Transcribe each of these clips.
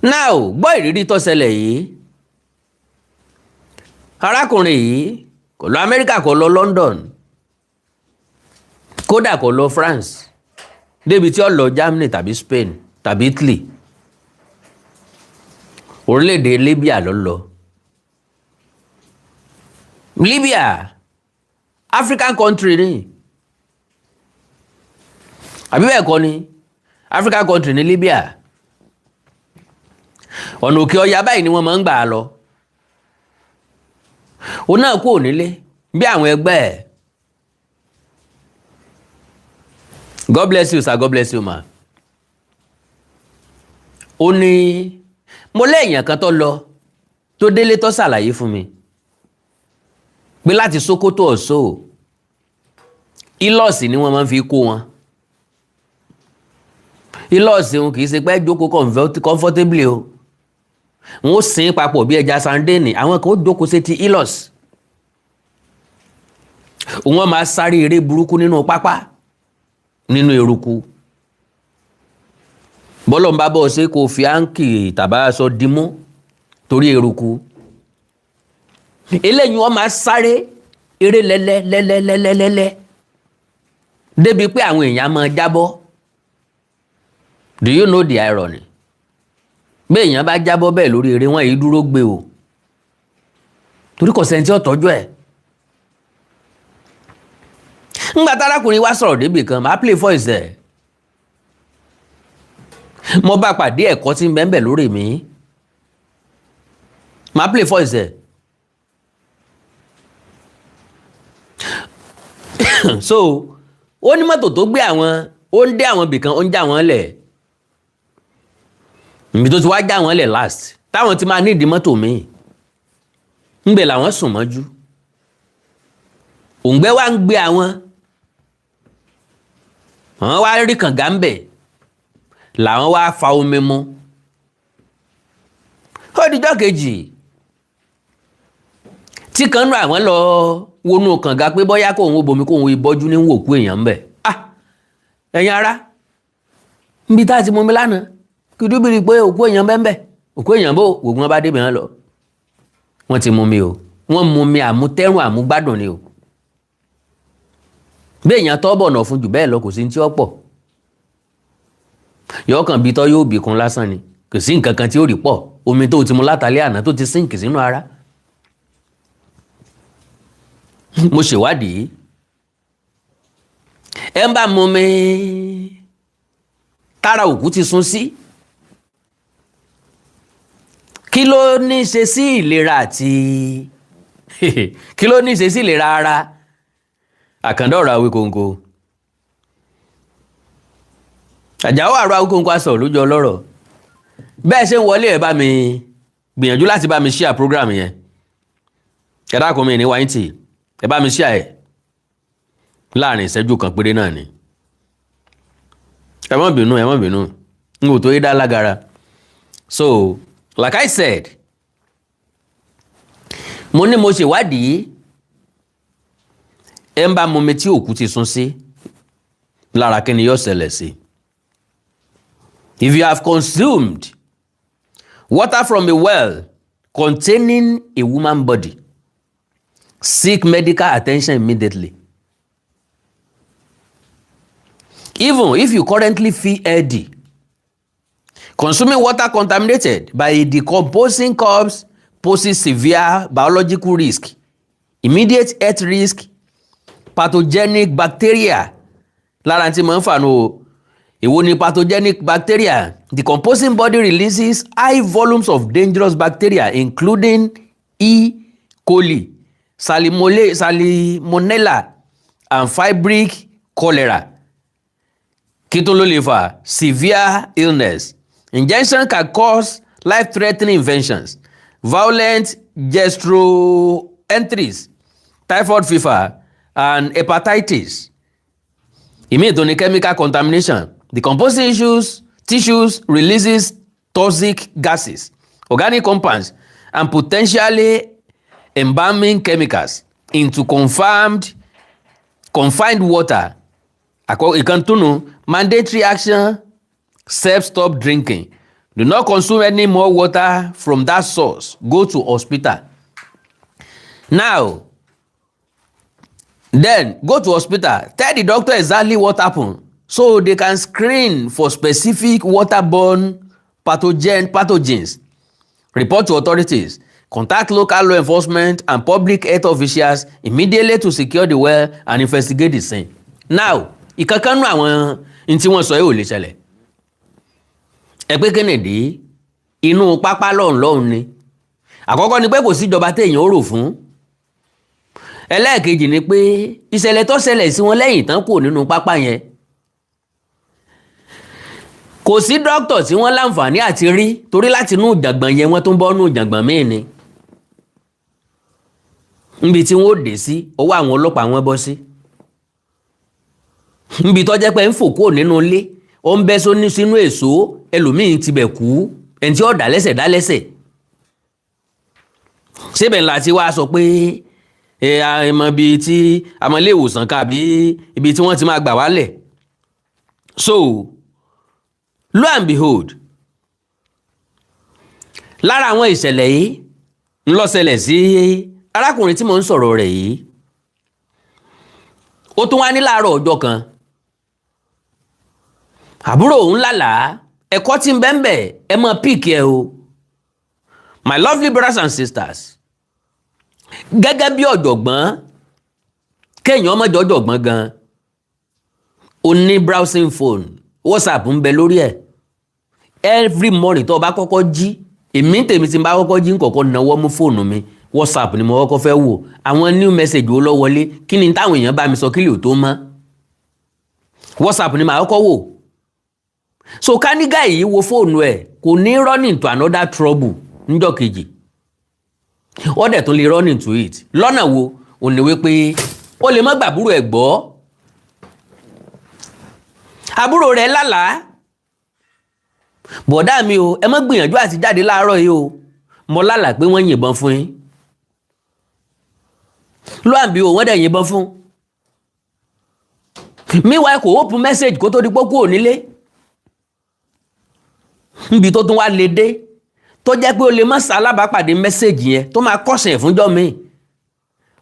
Now, gbọ́ ìrírí tó ṣẹlẹ̀ yìí. Arákùnrin yìí kò lọ Amẹ́ríkà, kò lọ London, kódà kò lọ France, débi tí ó lọ Germany tàbí Spain tàbí Italy. Orílẹ̀-èdè Libya ló lọ. Libya, African country ni, àbí bẹ́ẹ̀ kọ́ ni? African country ní Libya. Ọ̀nà òkè ọya báyìí ni wọ́n máa ń gbà á lọ. Òun náà kúrò nílé bí àwọn ẹgbẹ́ ẹ̀. God bless you, sir. God bless you, ma. Ó ní mo léèyàn kan tó lọ, tó délé, tó ṣàlàyé fún mi pé láti Sokoto ọ̀ṣọ́, Hilux ni wọ́n máa ń fi kó wọn. Hilux wọn kì í ṣe pé jókòó comfortably o. Wọn ó sin papọ̀ bí ẹja sandéènì. Àwọn kan ó jókòó sétí Hilux, wọ́n máa sáré eré burúkú nínú pápá, nínú eruku. Bọ́lọ̀ ń bá bọ́ ṣe kò fi áǹkì tàbá aṣọ dimú torí eruku eléyìí. Wọ́n máa sáré eré lẹ́lẹ́lẹ́lẹ́lẹ́lẹ́lẹ́ débi pé àwọn èèyàn máa jábọ́. Do you know the irony? Bí èèyàn bá jábọ́ bẹ́ẹ̀ lórí eré, wọn yìí dúró gbé o, torí kò sẹ́ni tí ó tọ́jú ẹ̀. Ńgbà tárákùnrin wa sọ̀rọ̀ débì kan, màá play voice ẹ̀. Mo bá pàdé, ẹ̀kọ́ tí ń bẹ́ẹ̀ bẹ́ẹ̀ lórí mi. Màá play voice ẹ̀. So ó ní mọ́tò tó gbé àwọn, ó ń dé àwọn ibìkan, ó ń já wọn lẹ̀. Ibi tó ti wá já wọn lẹ̀ last, táwọn ti máa nídìí mọ́tò míì, ńbẹ̀ làwọn sùn mọ́jú. Òǹgbẹ wá ń gbé àwọn, àwọn wá rí kànga ńbẹ̀, làwọn wá fa omi mu. Ó dijọ́ kejì tí kan nú àwọn lọ wọnú kànga pé bóyá kóun ó bomi, kóun ìbọ́jú ní wòkú èèyàn ńbẹ̀. Ah, ẹ̀yin ará, níbi tá a ti mú mi lánàá, kìdúbìrì pé òkú èèyàn bẹ́ẹ̀, òkú èèyàn bó ògùn wọn bá débẹ̀, wọn lọ, wọ́n ti mú mi o. Wọ́n mú mi àmútẹ́rùn àmúgbádùn ni o. Bí èèyàn tọ́ bọ̀nà fún jù bẹ́ẹ̀ lọ, kò sí ní tí ó pọ̀. Yọ̀ọ́ bí tọ́ yóò bì kún lásán ni, kò sí nǹkan kan tí ó rí pọ̀. Omi tó ti mu látàlẹ́ àná tó ti sínkì sínú ara. Mo ṣèwádìí, ẹ ń bá mu mi tára òkú ti sun sí, kí ló ní í ṣe sí ìlera àti kí ló ní í ṣe sí ìlera ara? Àkàndá ọ̀rọ̀ Awíkonko, Àjàó àrò Awíkonko aṣọ lójú ọlọ́rọ̀. Bẹ́ẹ̀ ṣe ń wọlé, ẹ̀ bá mi gbìyànjú láti bá mi share program yẹn. Ẹ dákun, mi ní wáyé tì, ẹ bá mi share ẹ̀ láàrin ìṣẹ́jú kan péré náà ni. Ẹ má bínú, ẹ má bínú, n kò tó yé dá lágara. So like I said, mo ní mo ṣèwádìí, ẹ ń bá mumi tí òkú ti sun sí lára, kí ni yóò ṣẹlẹ̀ sí? If you have consumed water from a well containing a woman body, seek medical attention immediately. Even if you currently feel healthy, consuming water contaminated by a decomposing corpse poses severe biological risk, immediate health risk, pathogenic bacteria. Lára tí mo ń fà nù o, èwo ni pathogenic bacteria? Decomposing body releases high volumes of dangerous bacteria, including E. coli, salmonella and fibric cholera. Kí tó ló lè fà severe illness. Ingestion can cause life-threatening infections, violent gastroenteritis, typhoid fever and hepatitis. Ìmíì tó ní chemical contamination. Decomposing issues tissues releases toxic gases, organic compounds and potentially embalming chemicals into confirmed confined water. Ìkàntúnú mandatory action: self stop drinking, Do not consume any more water from that source. Go to hospital. Now, then go to hospital. Tell the doctor exactly what happened so they can screen for specific waterborne pathogens. Report to authorities. Contact local law enforcement and public health officials immediately to secure the well and investigate the scene. Now, ìkankan nú àwọn n tí wọ́n sọ yìí ò lè ṣẹlẹ̀. Ẹ pé Kennedy inú pápá lọ́hùn lọ́hùn ni. Àkọ́kọ́ ni pé kò síjọba téèyàn ó rò fún. Ẹlẹ́ẹ̀kejì ni pé ìṣẹ̀lẹ̀ tó ṣẹlẹ̀ sí wọn lẹ́yìn tán kò nínú pápá yẹn, kò sí dókítà tí wọ́n láǹfààní àti rí, torí láti inú ìjàngbọ̀n yẹn, wọ́n tún bọ́ nínú ìjàngbọ̀n míì ni. Níbi tí wọ́n ó dé sí, ọwọ́ àwọn ọlọ́pàá wọn bọ́ sí. Níbi tó jẹ́ pé ń fò kúrò nínú ilé, ó ń bẹ́ sóní sínú èso, ẹlòmíín tibẹ̀ kú, ẹni tí ó dá lẹ́sẹ̀ dá lẹ́sẹ̀. Síbẹ̀ ńlá tí wàá sọ pé ẹ àmọ́ ibi tí àmọ́ ilé ìwòsàn kan àbí ibi tí wọ́n ti máa gbà wálẹ̀. So lo and behold, lára àwọn ìṣẹ̀lẹ̀ yìí ń lọ ṣẹlẹ̀ sí arákùnrin tí mò ń sọ̀rọ̀ rẹ̀ yìí. Ó tún wá ní láàárọ̀ ọjọ́ kan, àbúrò òun lálàá. Ẹ̀kọ́ tí ń bẹ ń bẹ̀, ẹ mọ pick ẹ o, my lovely brothers and sisters. Gẹ́gẹ́ bí ọ̀jọ̀gbọ́n, kéèyàn ọmọdé ọ̀jọ̀gbọ́n gan, o ní browsing phone, WhatsApp ń bẹ lórí ẹ̀. Every morning tó o bá kọ́kọ́ jí, èmi tèmi tí n bá kọ́kọ́ jí, ń kọ́kọ́ náwó mú fóònù mi, WhatsApp ni mo kọ́kọ́ fẹ́ wò. Àwọn new message wo ló wọlé? Kí ni táwọn èèyàn bá mi sọ? Kí lè tó mọ́, WhatsApp ni màá kọ́kọ́ wò. So kánígà yìí wo fóònù ẹ̀, kò ní run into another trouble níjọ́ kejì. Ó dẹ̀ tún lè run into it lọ́nà wo? Ò ní wípé ó lè má gbàbúrò ẹ̀ gbọ́. Àbúrò rẹ̀ lálàá, "Bọ̀dá mi o, ẹ má gbìyànjú àti jáde láàárọ̀ yìí o, mo lálàá pé wọ́n yìnbọn fún yín." Lóàbí o, wọ́n dẹ̀ yìnbọn fún. Meanwhile, kò open message kó tó di pé kúrò nílé. Níbi tó tún wá lè dé, tó jẹ́ pé o lè má ṣalábàápàdé message yẹn tó máa kọ̀sẹ̀ fúnjọ́ míì,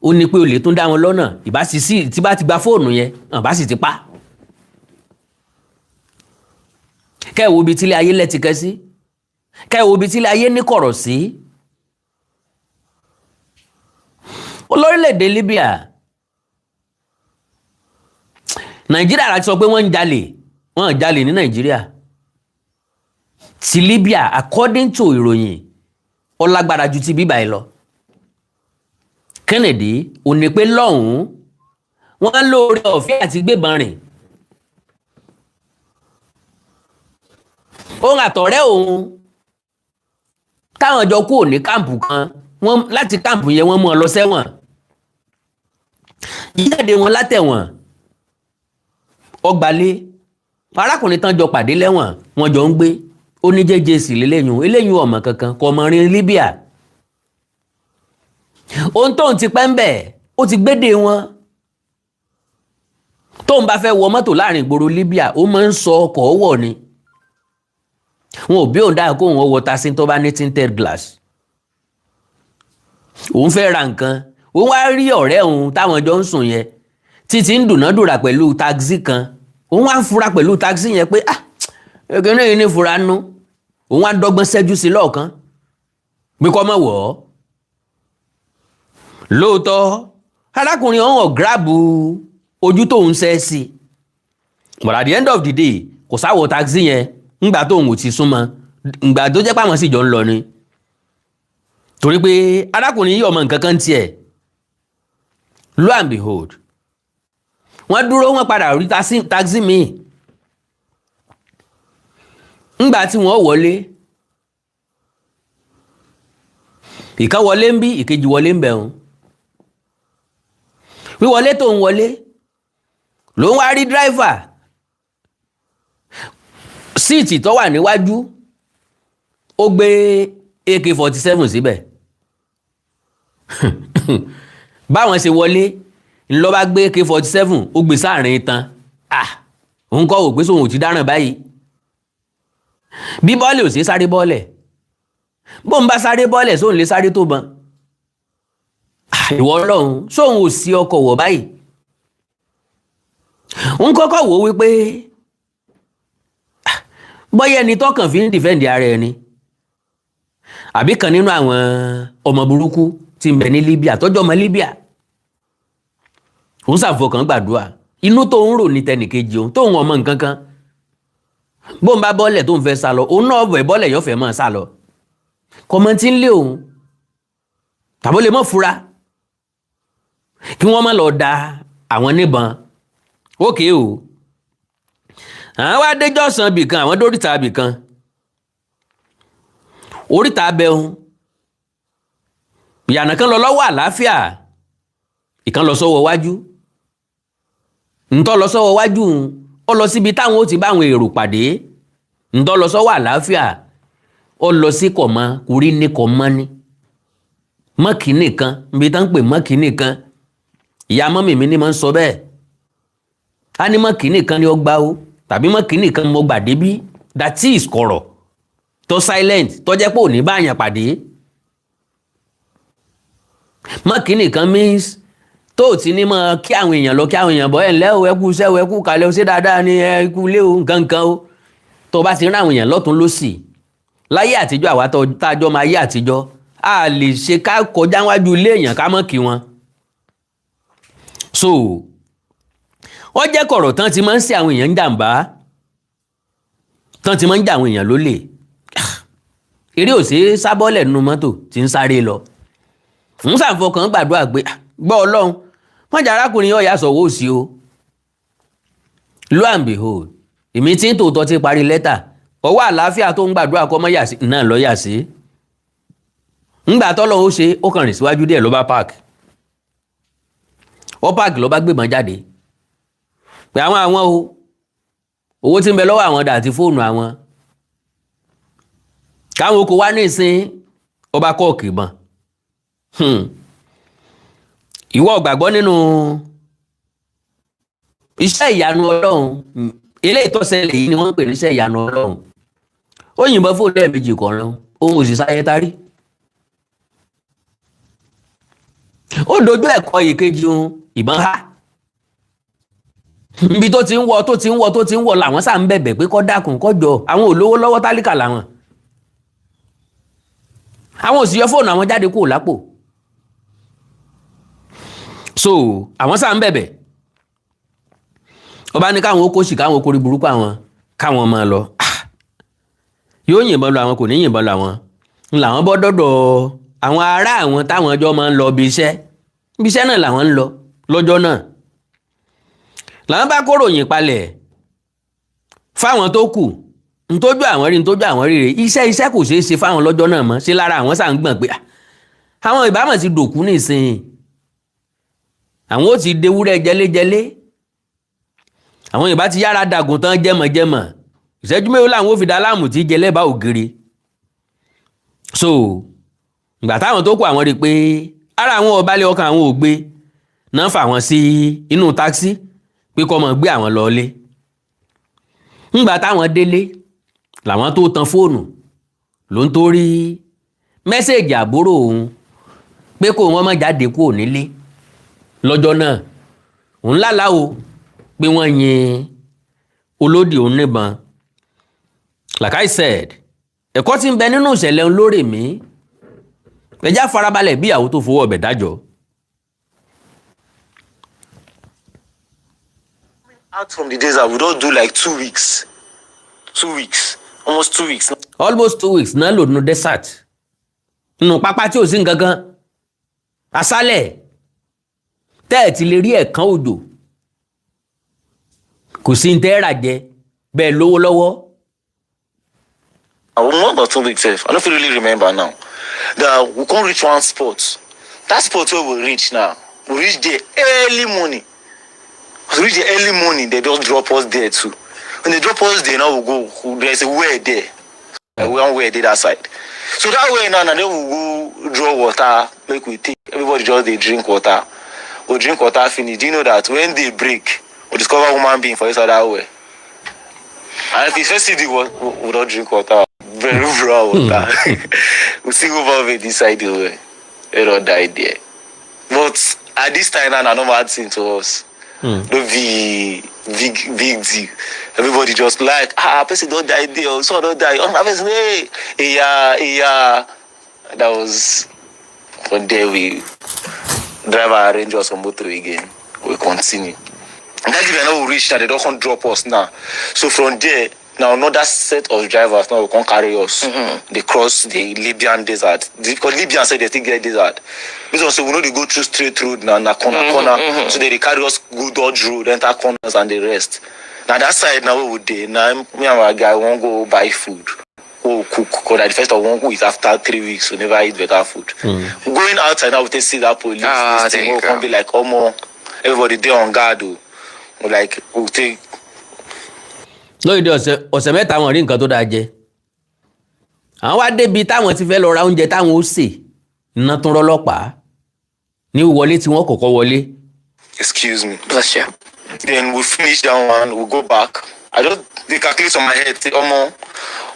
ó ní pé o lè tún dá wọn lọ́nà. Ìbá sì sí tí bá ti gba fóònù yẹn, àbá sì ti pa. Kẹ́ ẹ̀ wo ibi tílé ayé lẹ́tìkẹ́ sí, kẹ́ ẹ̀ wo ibi tílé ayé ní kọ̀rọ̀ sí. Olórílẹ̀‐èdè Libya, Nàìjíríà láti sọ pé wọ́n ń jalè, wọ́n ń jalè ní Nàìjíríà. Ti Libya, according to ìròyìn, ó lágbára ju ti bíbá ẹ lọ. Kennedy ò ní pé lọ́hùn-ún wọ́n lóore ọ̀fẹ́ àti gbébọn rìn. Òun àtọ̀rẹ́ òun táwọn jọ kúrò ní káàmpù kan, wọ́n láti káàmpù yẹn, wọ́n mú ọ lọ sẹ́wọ̀n. Jíjáde wọn látẹ̀wọ̀n, ọgbàlé arákùnrin tán jọ pàdé lẹ́wọ̀n, wọ́n jọ ń gbé. Ó ní jẹ́jẹ́ sí lélẹ́yìn eléyìn ọmọ kankan kò mọ̀ rin Libya. Ohun tóun ti pẹ́ ń bẹ̀, ó ti gbédè wọn. Tóun bá fẹ́ wọ mọ́tò láàrin ìgboro Libya, ó máa ń sọ ọkọ̀ wọ̀ ni. Wọn ò bí òun dáa kó òun wọ taxi tó bá ní tinted glass. Òun fẹ́ ra nǹkan, òun wá rí ọ̀rẹ́ òun táwọn jọ ń sùn yẹn títí ń dùnádùrà pẹ̀lú taxi kan. Òun wá ń fura pẹ̀lú taxi yẹn pé, ah, ekene yìí ní fura nú. Òun wá dọ́gbọ́n ṣẹ́jú sí lọ́ọ̀kan pé kọ́ mọ̀ wọ̀ ọ́. Lóòótọ́, arákùnrin ọ̀hún ọ̀ grab ojú tóun ṣẹ́ sí, but at the end of the day, kò sáwọ̀ taxi yẹn ńgbà tóun ò ti súnmọ́, ńgbà tó jẹ́ pé àwọn sì jọ ń lọ ni, torí pé arákùnrin yìí ọmọ nǹkan kan tiẹ̀. Lo and behold, wọ́n dúró, wọ́n padà rí taxi míì. Ńgbà tí wọ́n wọlé, ìkan wọlé ń bí, ìkejì wọlé ń bẹ̀rùn. Wíwọlé tó ń wọlé ló ń wá rí dráìfà, síìtì tó wà níwájú, ó gbé AK-47 síbẹ̀. Báwọn ṣe wọlé ńlọ bá gbé AK-47, ó gbé sáàrin itan. Ah, òun kọ́ wò pé sóun ò ti dáràn báyìí. Bí bọ́ọ̀lì ò sí sáré bọ́ọ̀lẹ̀, bóun bá sáré bọ́ọ̀lẹ̀, sóun lè sáré tó bọn? Ìwọ Ọlọ́run, sóun ò sí ọkọ̀ wọ̀ báyìí? Ń kọ́kọ́ wò ó wípé bọ́yá ẹni tọkàn fi ń defend ara ẹni, àbí kan nínú àwọn ọmọ burúkú tí ń bẹ ní Libya, tọ́jú ọmọ Libya. Òun ṣàfọkàn gbàdúrà, inú tó ń rò ní tẹnìkejì òun tóun ọmọ nǹkan kan. Bóun bá bọ́lẹ̀ tó ń fẹ́ sá lọ, òun náà bọ̀ bọ́lẹ̀, yóò fẹ́ máa sá lọ. Kọ̀mọ́ tí ń lé òun tàbó lè mọ́ fura kí wọ́n má lọ da àwọn níbọn. Ókè o, àwọn wá déjọ́sán bìkan, àwọn dóríta bìkan, oríta abẹ́hùn. Ìyànà kan lọ lọ́wọ́ àlàáfíà, ìkan lọ sọ́wọ́ wájú. Ntọ́ lọ sọ́wọ́ wájú, ó lọ síbi táwọn ó ti bá àwọn èrò pàdé. Ntọ́ lọ sọ́wọ́ àlàáfíà, ó lọ sí kọ̀mọ́ kúrí ní kọ̀mọ́ ní mọ́kì nìkan, níbi tá ń pè mọ́kì nìkan. Ìyá mọ́mì mi ní máa ń sọ bẹ́ẹ̀, á ní mọ́kì nìkan ni ó gbá o, tàbí mọ́kì nìkan mo gbà débí. That is kọ̀rọ̀ tó silent, tó jẹ́ pé ò ní bá àyàn pàdé. Mọ́kì nìkan means tó o ti ní mọ kí àwọn èèyàn lọ, kí àwọn èèyàn bọ̀, ẹ̀ ńlẹ́ o, ẹ kú iṣẹ́ o, ẹ kú kalẹ̀ o, ṣé dáadáa ni, ẹ kú ilé o, nǹkan nǹkan o. Tó o bá ti rí àwọn èèyàn lọ́tún lọ́sì láyé àtijọ́, àwa tá a jọ máa yé àtijọ́, a lè ṣe ká kọjá wájú ilé èèyàn ká mọ̀ kí wọn. So ó jẹ́ kọ̀rọ̀ tán ti máa ń ṣe àwọn èèyàn ń jàǹbá, tán ti máa ń jà àwọn èèyàn lólè. Eré ò sí sábọ́lẹ̀ nínú mọ́tò tí ń sáré lọ, ń ṣàfọkàn gbàdúrà pé, gbọ́ Ọlọ́run, wọ́n jà arákùnrin yóò yà sọ̀wọ́ òsì o. Lo and behold, èmi tí ń tòótọ́ ti parí lẹ́tà, ọwọ́ àlàáfíà tó ń gbàdúrà kọ́ mọ́ yà sí náà lọ́ yà sí. Ńgbà tọ́lọ́ ó ṣe, ó kàn rìn síwájú díẹ̀, ló bá park. Ó park, ló bá gbébọn jáde pé àwọn o, owó tí ń bẹ lọ́wọ́ àwọn dà àti fóònù àwọn, káwọn kò wá ní ìsín. Ó bá kọ́ọ̀kì ìbọn. Ìwọ gbàgbọ́ nínú iṣẹ́ ìyanu Ọlọ́run? Eléyìí tó ṣẹlẹ̀ yìí ni wọ́n ń pè ní iṣẹ́ ìyanu Ọlọ́run. Ó yìnbọn fóònù lẹ́ẹ̀mejì kọ̀ọ̀ràn, òun ò sì sáyé tarí. Ó dojú ẹ̀kọ́ ìkejì òun, ìbọn há níbi tó ti ń wọ, tó ti ń wọ, tó ti ń wọ. Làwọn sá ń bẹ̀bẹ̀ pé kó dákun, kó jọ, àwọn ò lówó lọ́wọ́, tálíkà làwọn, àwọn ò sì yọ fóònù àwọn jáde kúrò lápò. So àwọn sá ń bẹ̀bẹ̀. Ó bá ní káwọn ó kó sì, káwọn ó kórí burúkú, àwọn káwọn máa lọ, yóò yìnbọn lọ, àwọn kò ní yìnbọn lọ. Àwọn ń làwọn bọ́ dọ́dọ̀ àwọn ará àwọn táwọn ọjọ́ máa ń lọ ibi iṣẹ́. Ibi iṣẹ́ náà làwọn ń lọ lọ́jọ́ náà. Làwọn bá kó ròyìn palẹ̀ fáwọn tó kù, ntójú àwọn rí, ntójú àwọn rí rè. Iṣẹ́ kò ṣeé ṣe fáwọn lọ́jọ́ náà mọ́ ṣé lára. Àwọn sà ń gbọ̀n pé àwọn ìbámu ti dòkú nísìnyí, àwọn ó ti dewúrẹ́ jẹléjẹlé, àwọn ìbá ti yára dàgùn tán jẹmọ̀jẹmọ̀. Ìṣẹ́jú mélòó làwọn ò fi dá láàmú tí jẹ lẹ́bàá ògiri? So ìgbà táwọn tó kù, àwọn rí i pé ara àwọn ò balẹ̀, ọkàn àwọn ò gbé náà, fà wọ́n sí inú táksì pé kó máa gbé àwọn lọ́ọ́lé. Ńgbà táwọn délé làwọn tó tan fóònù, ló ń tó rí message àbúrò òun pé kó wọ́n má jáde kúrò nílé lọ́jọ́ náà, òun lálàá o pé wọ́n yin olódì òun níbọn. Like I said, ẹ̀kọ́ tí ń bẹ nínú ìṣẹ̀lẹ̀ ń lórí mi, ẹjá farabalẹ̀ bí ìyàwó tó fowó ọbẹ̀ dájọ́. Out from the desert, we don do like 2 weeks, 2 weeks, almost 2 weeks. Almost 2 weeks náà lò nínú desert, nínú pápá tí ò sí nǹkan kan, aṣálẹ̀ tẹ́ ẹ̀ ti lè rí ẹ̀kan òjò, kò sí ní tẹ́ rà jẹ bẹ́ẹ̀ lówó lọ́wọ́. 1 or 2 weeks sef, I no fit really remember now. That we come reach one spot. That spot wey we reach now, we reach there early morning. As we reach there early morning, they just drop us there too. When they drop us there now, we go, there's a well there. Like one well dey that side. So that way now, na then we go draw water make we take. Everybody just dey drink water. We drink water finish. Do you know that when day break, we discover human being for inside that well? And if you first see the water, we don't drink water. Very brown water. We see go back inside the way. We don't die there. But at this time now, na normal thing to us. No be big big deal. Everybody just like, "Ah, person don die there, oh, so don die." Oh, person, hey, yeah. That was from there we driver arrange us on motor again. We continue. That day we no reach now, they don come drop us now. So from there, now another set of drivers now will come carry us. They cross the Libyan desert. Because Libyan say they still get desert. This one say we no dey go through straight road now, na corner corner. So they dey carry us go dodge road, enter corners and the rest. Now that side now wey we dey, now me and my guy wan go buy food. Go cook. 'Cause na the first of one go eat after 3 weeks, we never eat better food. Going outside now, we take see that police. Ah, this there thing you wey come go. be like, omo, everybody dey on guard o. Like we take Lóyìnbó ọ̀sẹ̀ 3 wọn rí nǹkan tó dáa jẹ. Àwọn wá débi táwọn ti fẹ́ lọ ra oúnjẹ táwọn ó sè, iná tún rọ́lọ́pàá ní wọlé tí wọ́n kọ́kọ́ wọlé. Excuse me. Bless you. Then we finish that one, we go back. I just dey calculate on my head, say, omo,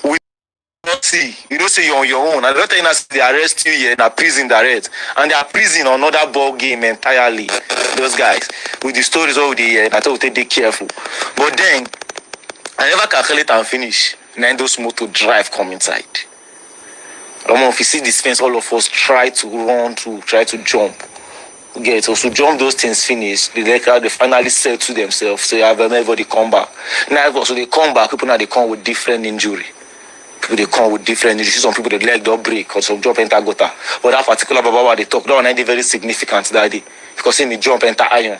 we not see. You don't say you're on your own. I don't tell you now, say they arrest you here, na prison direct. And they are prison another ball game entirely. Those guys. With the stories all the year, I thought we take dey careful. But then I never calculate and finish. Then those motor drive come inside. Omo, if you see this fence, all of us try to run to try to jump. Get so jump those things finish. The like they finally settle themselves. So you have everybody come back. Now so they come back, people now they come with different injury. People they come with different injuries. Some people they leg don't break or some jump enter gutter. But that particular baba wey they talk, that one dey very significant that day. Because him he jump enter iron.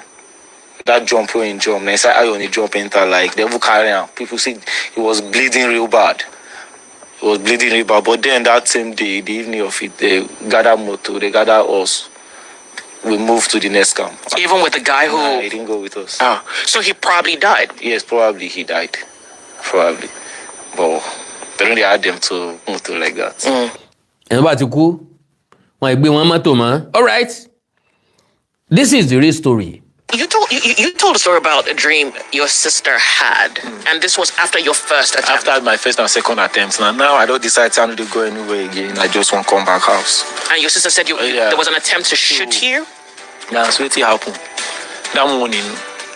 That jump when he jump, na inside iron he jump enter, like they even carry am. People say he was bleeding real bad. He was bleeding real bad. But then that same day, the evening of it, they gather motor, they gather us. We moved to the next camp. Even with the guy who. Nah, he didn't go with us. Oh, so he probably died. Yes, probably he died. Probably. But they don't add them to motor like that. Ẹni bá ti kú, wọn gbé wọn mọ́tò mọ́. All right, this is the real story. You told a story about a dream your sister had, and this was after your first attempt. After my first and second attempt, now I don't decide to go anywhere again. I just want to come back house. And your sister said you Yeah. there was an attempt to shoot you. Now, so wetin happen? That morning,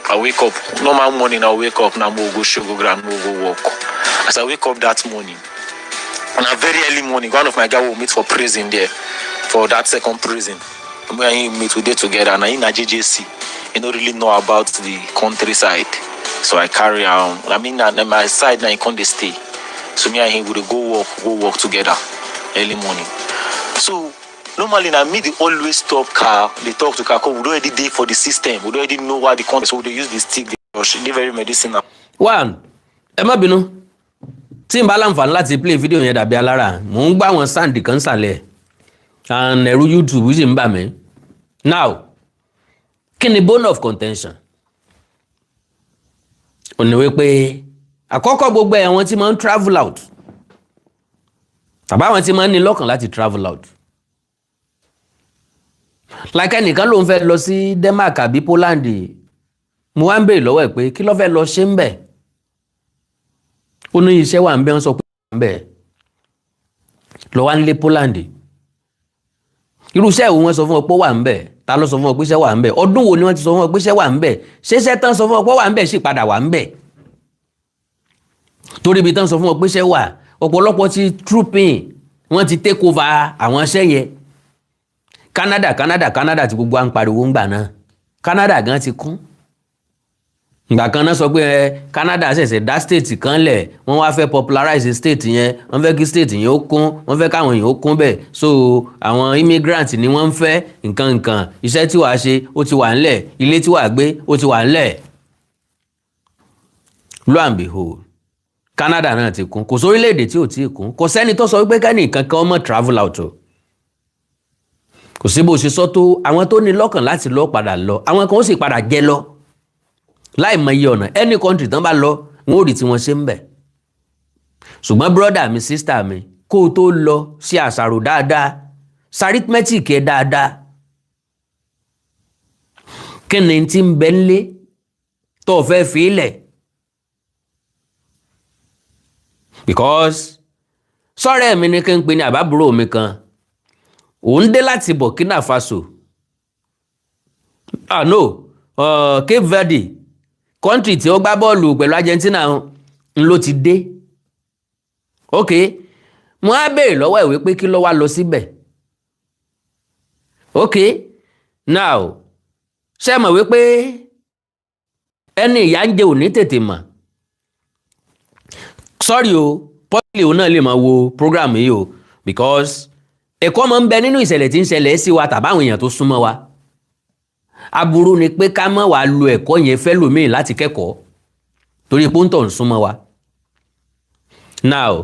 I wake up. Normal morning, I wake up. Now, go show, go ground, go work. As I wake up that morning, on a very early morning, one of my guy will meet for prison there, for that second prison. Me and him meet, we dey together. And in a JJC, he don't really know about the countryside. So I carry am. I mean, na my side now, he come dey stay. So me and him would go work together early morning. So normally na me dey always stop car, dey talk to car, 'cause we don already dey for the system. We don already know why the country, so we dey use the stick, dey rush, dey very medicinal. One, ẹ má bínú tí n bá láǹfààní láti play video yẹn dàbí alára mò ń gbọ́ àwọn sound kan sàlẹ̀ and ẹ̀rù YouTube sì ń bà mí. Now, kí ni bone of contention? Ò ní wípé àkọ́kọ́, gbogbo ẹ̀ àwọn tí máa ń travel out tàbí àwọn tí máa ń ní lọ́kàn láti travel out, like ẹnìkan ló ń fẹ́ lọ sí Denmark àbí Poland, mo wá ń béèrè lọ́wọ́ ẹ̀ pé kí ló fẹ́ lọ ṣe ń bẹ̀? Ó ní iṣẹ́ wà ń bẹ́. Wọ́n sọ pé wà ń bẹ̀ lọ wá ń lé Poland. Irú iṣẹ́ wo wọ́n sọ fún ọ pé ó wà ń bẹ̀? Ta ló sọ fún ọ pé iṣẹ́ wà ń bẹ̀? Ọdún wo ni wọ́n ti sọ fún ọ pé iṣẹ́ wà ń bẹ̀? Ṣé iṣẹ́ tán sọ fún ọ pé ó wà ń bẹ̀ sì padà wà ń bẹ̀? Torí ibi tán sọ fún ọ pé iṣẹ́ wà, ọ̀pọ̀lọpọ̀ ti trooping, wọ́n ti take over àwọn iṣẹ́ yẹn. Canada, Canada, Canada tí gbogbo à ń pariwo ń gbà náà, Canada gan ti kún. Ìgbà kan náà sọ pé ẹ Canada ṣẹ̀ṣẹ̀ dá state kan lẹ̀, wọ́n wá fẹ́ popularize state yẹn, wọ́n fẹ́ kí state yẹn ó kún, wọ́n fẹ́ káwọn èèyàn ó kún bẹ́ẹ̀. So àwọn immigrant ni wọ́n ń fẹ́ nǹkan nǹkan. Iṣẹ́ tí wàá ṣe ó ti wà ńlẹ̀, ilé tí wàá gbé ó ti wà ńlẹ̀. Lo and behold, Canada náà ti kún. Kò sórílẹ̀-èdè tí ò tí ì kún. Kò sẹ́ni tó sọ wípé kẹ́nì kankan ọmọ travel out o. Kò sí bó ṣe sọ tó, àwọn tó ní lọ́kàn láti lọ padà lọ, àwọn kan ó sì padà jẹ lọ láì mọ iye ọ̀nà. Any country tán bá lọ, wọn ò rí tí wọ́n ṣe ń bẹ̀. Ṣùgbọ́n brother mi, sister mi, kó o tó lọ, ṣe àṣàrò dáadáa, arithmetic ẹ dáadáa. Kí ni tí ń bẹ ńlé tó o fẹ́ fi lẹ̀? Because sọ́rẹ́ mi ní kí n pè ní àbábúrò mi kan, òun dé láti Burkina Faso, ah no, Cape Verde, country tí ó gbá bọ́ọ̀lù pẹ̀lú Argentina ń ló ti dé. Ok, mo á béèrè lọ́wọ́ ẹ̀ wípé kí ló wá lọ síbẹ̀. Ok, now, ṣé mọ̀ wípé ẹni ìyá ń jẹ òní tètè mọ̀? Sorry o, pọ́ìlì òun náà lè máa wo program yìí o, because ẹ̀kọ́ máa ń bẹ nínú ìṣẹ̀lẹ̀ tí ń ṣẹlẹ̀ sí wa tàbáwọn èèyàn tó súnmọ́ wa. Aburú ni pé ká má wàá lo ẹ̀kọ́ yẹn fẹ́ lòmíì láti kẹ́kọ̀ọ́ torí pé ó ń tọ̀ ń súnmọ́ wa. Now,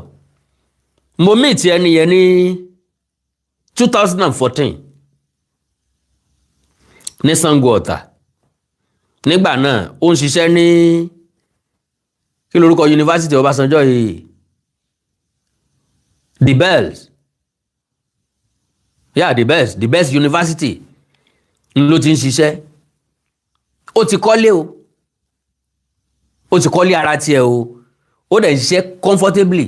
mo meet ẹni yẹn ní 2014 ní Sango Ọ̀tà. Nígbà náà, ó ń ṣiṣẹ́ ní, kí lorúkọ yunifásitì Ọbásanjọ́ yìí? The Bells, yeah, the Bells, the Best University ló ti ń ṣiṣẹ́. Ó ti kọ́lé o, ó ti kọ́lé ara tiẹ̀ o, ó dẹ̀ ń ṣiṣẹ́ comfortably.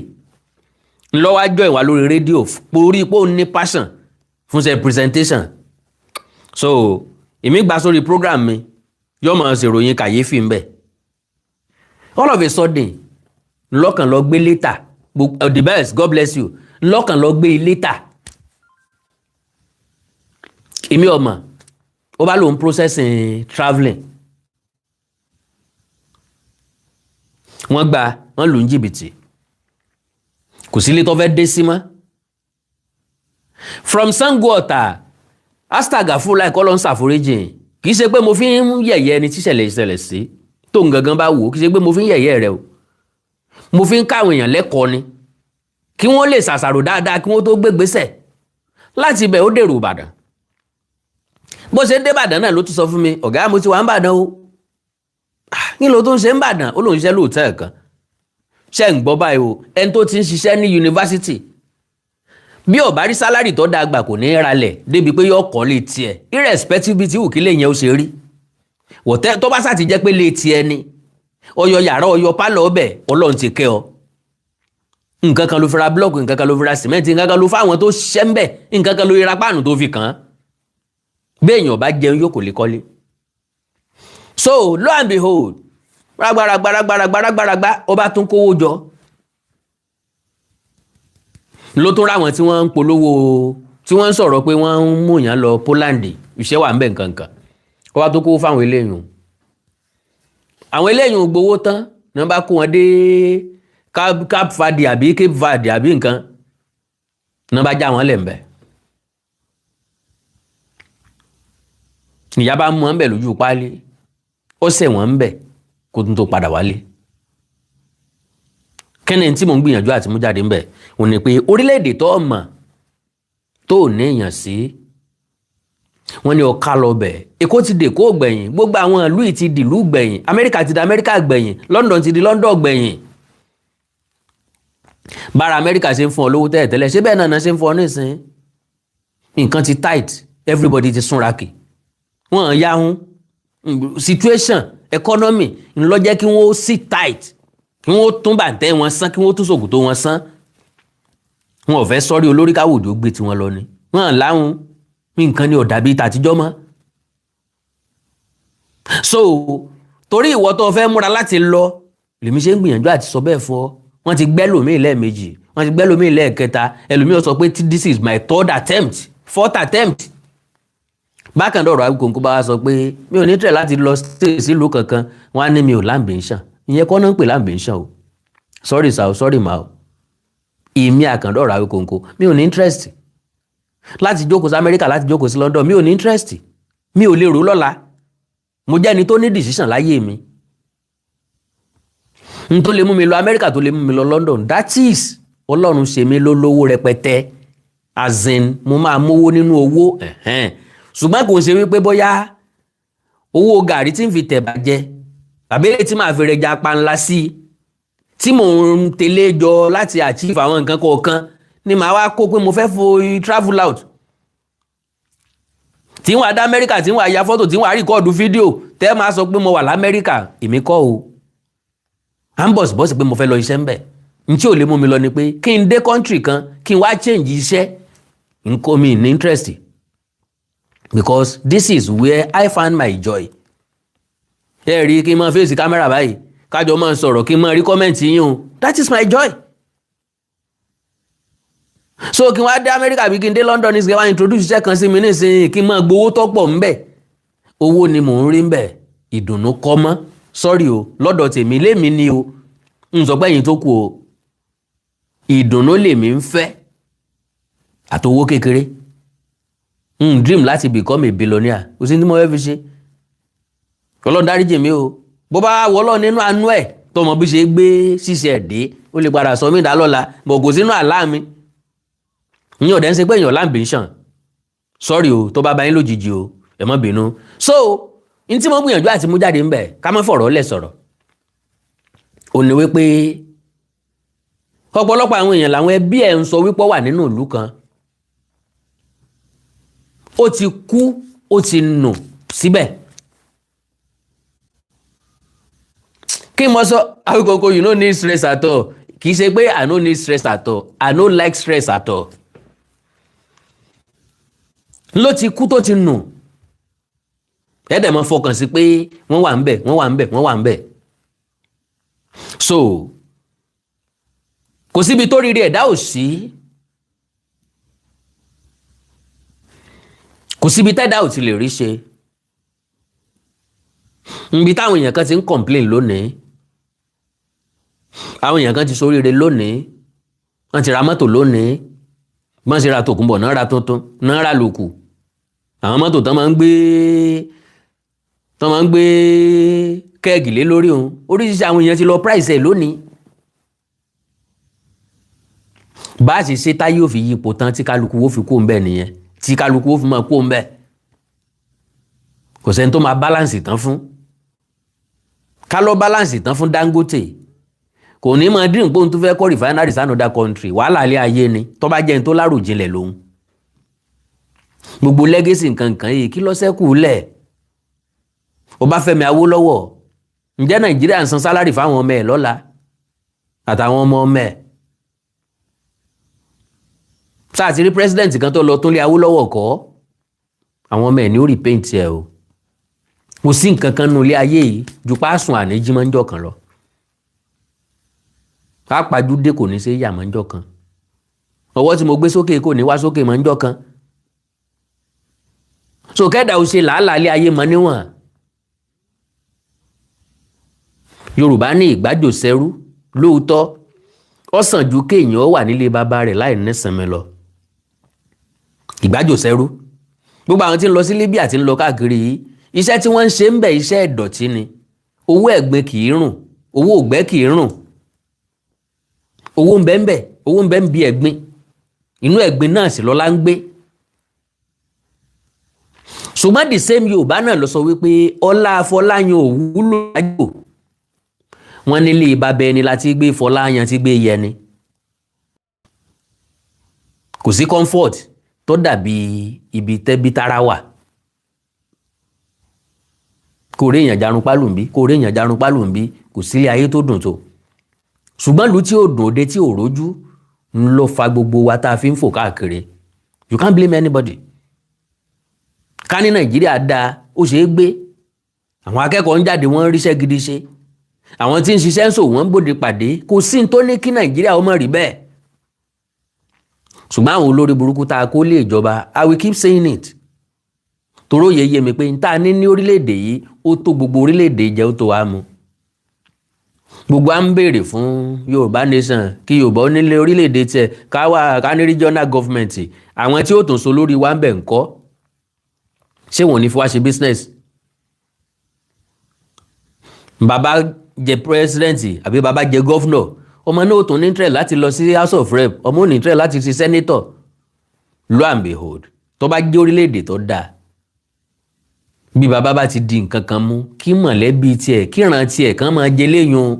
Ńlọ́wọ́ àjọ ìwà lórí rédíò orí pé ó ní passion fún ṣe presentation. So èmi gba sórí program mi, yóò máa ṣèròyìn kàyéfì ńbẹ. All of a sudden, lọ́kàn lọ gbé létà. The Best, God bless you. Lọ́kàn lọ gbé létà, èmi ọmọ ó bá lòun processing travelling. Wọ́n gba, wọ́n lù ń jìbìtì, kò sílé tó fẹ́ dé sí mọ́. From Sango Ọ̀tà, astagafurullah, kọ́ ló ń ṣàforíjìn. Kì í ṣe pé mo fi ń yẹ̀yẹ́ ẹni tíṣẹ̀lẹ̀ ìṣẹ̀lẹ̀ sí tó ń gangan bá wò ó, kì í ṣe pé mo fi ń yẹ̀yẹ́ rẹ o. Mo fi ń káwọn èèyàn lẹ́kọ̀ọ́ ni, kí wọ́n lè ṣàṣàrò dáadáa kí wọ́n tó gbégbésẹ̀. Láti ibẹ̀, ó dèrò Ìbàdàn. Bó ṣe dé Ìbàdàn náà ló tún sọ fún mi, "Ọ̀gá, mo ti wà ń Bàdàn o." Kí ló tó ń ṣe ń Bàdàn? Ó lóun ṣiṣẹ́ lóòótọ́ kan. Ṣe ń gbọ́ báyìí o? Ẹni tó ti ń ṣiṣẹ́ ní yunifásitì, bí ó bá rí salary tó dáa gbà, kò ní í ralẹ̀ débi pé yóò kọ́ lé tiẹ̀, irrespective bí tí wù kí lè yẹn ó ṣe rí. Wọ̀tẹ́ tó bá sà ti jẹ́ pé lé tiẹ̀ ni, ọyọ yàrá, ọyọ pálọ̀ ọbẹ̀, Ọlọ́run ti kẹ́ ọ. Nǹkan kan ló fi ra búlọ́ọ̀kù, nǹkan kan ló fi ra sìmẹ́ǹtì, nǹkan kan ló fáwọn tó ṣiṣẹ́ ń bẹ̀, nǹkan kan ló ra páànù tó fi kàn án. Bí èèyàn bá jẹun yóò, kò lè kọ́lé. So lo and behold, rágbáragbáragbáragbáragbá, ó bá tún kówó jọ, ló tún ráwọn tí wọ́n ń polówó, tí wọ́n ń sọ̀rọ̀ pé wọ́n ń mú yàn lọ Poland, iṣẹ́ wà ń bẹ̀, nǹkan kan. Ó bá tún kówó fáwọn eléyìí. Àwọn eléyìí gbowó tán ní wọ́n bá kó wọn dé Cape Verde àbí Cape Verde àbí nǹkan, ní wọ́n bá já wọn lẹ̀ ń bẹ̀. Ìyá bá mú wọn bẹ̀ lójú páálí, ó sẹ̀ wọ́n ń bẹ̀ kó tún tó padà wálé. Kẹ́ni tí mò ń gbìyànjú àti mú jáde ń bẹ̀ òun ni pé orílẹ̀-èdè tó mọ̀, tó ní èèyàn sí, wọ́n ní ọ̀ka lọ bẹ̀. Èkó ti dè kó gbẹ̀yìn, gbogbo àwọn ìlú yìí ti dìlú gbẹ̀yìn, Amẹ́ríkà ti di Amẹ́ríkà gbẹ̀yìn, London ti di London gbẹ̀yìn. Bára Amẹ́ríkà ṣe ń fún ọ lówó tẹ́lẹ̀ tẹ́lẹ̀, ṣé bẹ́ẹ̀ náà ṣe ń fún ọ nísìnyí? Nǹkan ti tight, everybody ti súnra kì, wọ́n yahun. Situation economy ńlọ jẹ́ kí wọ́n sit tight, kí wọ́n tún bàǹtẹ́ wọn sán, kí wọ́n tún ṣòkòtò wọn sán. Wọn ò fẹ́ sọ́rí olórí káwòdì ó gbé tiwọn lọ ni wọ́n láhùn. Nǹkan ni ò dàbí tàtijọ́ mọ́. So torí ìwọ tó fẹ́ múra láti lọ, lèmi ṣe ń gbìyànjú àti sọ bẹ́ẹ̀ fún ọ. Wọ́n ti gbẹ́ lòmíì lẹ́ẹ̀mejì, wọ́n ti gbẹ́ lòmíì lẹ́ẹ̀kẹta. Ẹlòmíì sọ pé, "This is my third attempt, fourth attempt." Bákan náà, ọ̀rọ̀ Awikonko bá wa sọ pé mi ò ní tẹ̀ láti lọ sílùú kankan, wọ́n á ní mi ò l'ambition. Ìyẹn kọ́ náà ń pè l'ambition o. Sorry sir o, sorry ma o. Èmi Àkàndá ọ̀rọ̀ Awikonko, mi ò ní interest láti jókòó sí Amẹ́ríkà, láti jókòó sí London. Mi ò ní interest, mi ò lè rò lọ́la. Mo jẹ́ ẹni tó ní decision láyé mi. N tó lè mú mi lọ Amẹ́ríkà, tó lè mú mi lọ London, that is Ọlọ́run ṣe mí lólówó rẹpẹtẹ, as in mo máa mówó nínú owó. Ṣùgbọ́n kò ṣe wípé bóyá owó gàrí tí ń fi tẹ̀bà jẹ tàbí èyí tí màá fi rẹja panla sí i tí mò ń tẹ̀lé jọ láti achieve àwọn nǹkan kọ̀ọ̀kan ni màá wá kó pé mo fẹ́ fo travel out, tí wọ́n á dá Amẹ́ríkà, tí wọ́n á ya fọ́tò, tí wọ́n á record fídíò, tẹ́ máa sọ pé mo wà l'Amẹ́ríkà. Èmi kọ́ o. À ń bọ̀ sí bọ́sì pé mo fẹ́ lọ iṣẹ́ ń bẹ̀. N tí ò lè mú mi lọ ni pé kí n dé country kan, kí n wá change iṣẹ́ nǹkan mi ní interest, because this is where I find my joy. Ẹ rí kí n máa face camera báyìí, kájọ máa sọ̀rọ̀, kí n máa rí comment yín o, that is my joy. So kí n wá dé Amẹ́ríkà bí kí n dé London ní sìkẹ́, wá introduce iṣẹ́ kan sí mi nísìnyí, kí n máa gbowó tó pọ̀ ńbẹ̀, owó ni mò ń rí ńbẹ̀, ìdùnnú kọ́ mọ́. Sorry o, lọ́dọ̀ tèmi lémi ni o, n sọ pé ẹ̀yin tó kù o, ìdùnnú lèmi ń fẹ́ àtowó kékeré. N dream láti become a billionaire, kò sí ní mo fẹ́ fi ṣe. Ọlọ́run dáríjì mi o, bó bá wọlọ́ nínú àánú ẹ̀ tó mọ bí ṣe gbé ṣíṣe ẹ̀ dé, ó lè padà sọ mí dá lọ́la bọ̀, kò sínú àlá mi. Ìyẹn ọ̀dẹ́ ń ṣe pé èèyàn l'ambition. Sorry o, tó bá bá yín lójijì o, ẹ má bínú. So n tí mo gbìyànjú àti mú jáde ńbẹ̀, ká má fọ̀rọ̀ lẹ̀ sọ̀rọ̀, ò ní wípé ọ̀pọ̀lọpọ̀ àwọn èèyàn làwọn ẹbí ẹ̀ ń sọ wípé ó wà nínú ìlú kan, ó ti kú, ó ti nù síbẹ̀. Kí n mọ sọ Awikonko, you no need stress at all. Kì í ṣe pé I no need stress at all, I no like stress at all. Ló ti kú tó ti nù, ẹ dẹ̀ mọ́ fọkàn sí pé wọ́n wà ń bẹ̀, wọ́n wà ń bẹ̀, wọ́n wà ń bẹ̀. So kò síbi tó rírí ẹ̀dá ò sí, kò síbi tẹ́dá ò ti lè rí ṣe. Nbi táwọn èèyàn kan ti ń complain lónìí, àwọn èèyàn kan ti ṣoríire lónìí, wọ́n ti ra mọ́tò lónìí, wọ́n ti ra tòkunbọ̀ náà, ra tuntun náà, ra lòkù, àwọn mọ́tò tán máa ń gbé, tán máa ń gbé kẹ́ẹ̀gì lé lórí òun, oríṣiríṣi àwọn èèyàn ti lọ price ẹ̀ lónìí. Bá a ṣe ṣe táyé ò fi yípo tán, tí kálukú ó fi kó ń bẹ̀ nìyẹn, tí kálukú ó fi máa kó ń bẹ̀. Kò sẹ́ni tó máa balance tán fún ká lọ balance tán fún Dangote, kò ní máa dín pé òun tó fẹ́ kọ́ refinery sí another country. Wàhálà ilé ayé ni tó bá jẹ́ ní tó láròjinlẹ̀ lòun. Gbogbo legacy nǹkan nǹkan yìí, kí ló ṣẹ́kù lẹ̀? Ọbáfẹ́mi Awólọ́wọ̀, ǹjẹ́ Nàìjíríà ń san salary fáwọn ọmọ ẹ̀ lọ́la àtàwọn ọmọ ọmọ ẹ̀? Sáà ti rí president kan tó lọ tún lé Awólọ́wọ̀ kọ́? Àwọn ọmọ ẹ̀ ní ó repaint ẹ̀ o. Kò sí nǹkan kan nínú ilé ayé yìí ju páàsùn àníjí máa ń jọ kan lọ. Pápájúdé kò ní ṣe é yà máa ń jọ kan. Ọwọ́ tí mo gbé sókè kò ní wá sókè máa ń jọ kan. So kẹ́dà ó ṣe làálàá ilé ayé mọ níwọ̀n. Yorùbá ní ìgbájò sẹ́rú lóòótọ́, ó sàn ju kéèyàn ó wà nílé bàbá rẹ̀ láì nísinmi lọ. Ìgbájò sẹ́rú. Gbogbo àwọn tí ń lọ sí Libya, tí ń lọ káàkiri yìí, iṣẹ́ tí wọ́n ń ṣe ń bẹ̀, iṣẹ́ ìdọ̀tí ni. Owó ẹ̀gbin kì í rùn, owó ògbẹ́ kì í rùn. Owó ń bẹ ń bẹ, owó ń bẹ ń bi ẹ̀gbin, inú ẹ̀gbin náà sì lọ́lá ń gbé. Ṣùgbọ́n the same Yorùbá náà ló sọ wípé ọlá Afọláyan ò wúlò lájò. Wọ́n nílé bàbá ẹni láti gbé Fọláyan tí gbé yẹni. Kò sí comfort tó dàbí ibi tẹ́bí tára wà. Kò rí èèyàn jarun pálùnbí, kò rí èèyàn jarun pálùnbí, kò sílé ayé tó dùn tó. Ṣùgbọ́n ìlú tí ò dùn, òde tí ò rójú ń lọ fa gbogbo wa tá a fi ń fò káàkiri. You can't blame anybody. Ká ní Nàìjíríà dáa, ó ṣeé gbé. Àwọn akẹ́kọ̀ọ́ ń jáde, wọ́n ń ríṣẹ́ gidi ṣe. Àwọn tí ń ṣiṣẹ́ ń sòwò, wọ́n ń bòde pàdé. Kò sí ní tó ní kí Nàìjíríà ó má rí bẹ́ẹ̀. Ṣùgbọ́n àwọn olórí burúkú tá a kó lé ìjọba, I will keep saying it. Toró yẹ yé mi pé n tá a ní ní orílẹ̀-èdè yìí, ó tó gbogbo orílẹ̀-èdè jẹ́, ó tó wá mu. Gbogbo à ń béèrè fún Yorùbá nation, kí Yorùbá ó nílé orílẹ̀-èdè tiẹ̀, ká wà ká ní regional government. Àwọn tí ó tún so lórí wa ń bẹ̀ ń kọ́, ṣé wọn ò ní fi wá ṣe business? Bàbá jẹ president àbí bàbá jẹ governor, ọmọ náà ó tún ní interest láti lọ sí House of Rep, ọmọ ò ní interest láti ṣe senator. Lo and behold, tó bá jẹ́ orílẹ̀-èdè tó dáa, bí bàbá bá ti di nǹkan kan mú, kí mọ̀lẹ́bí tiẹ̀, kíran tiẹ̀ kàn máa jẹ léyìn.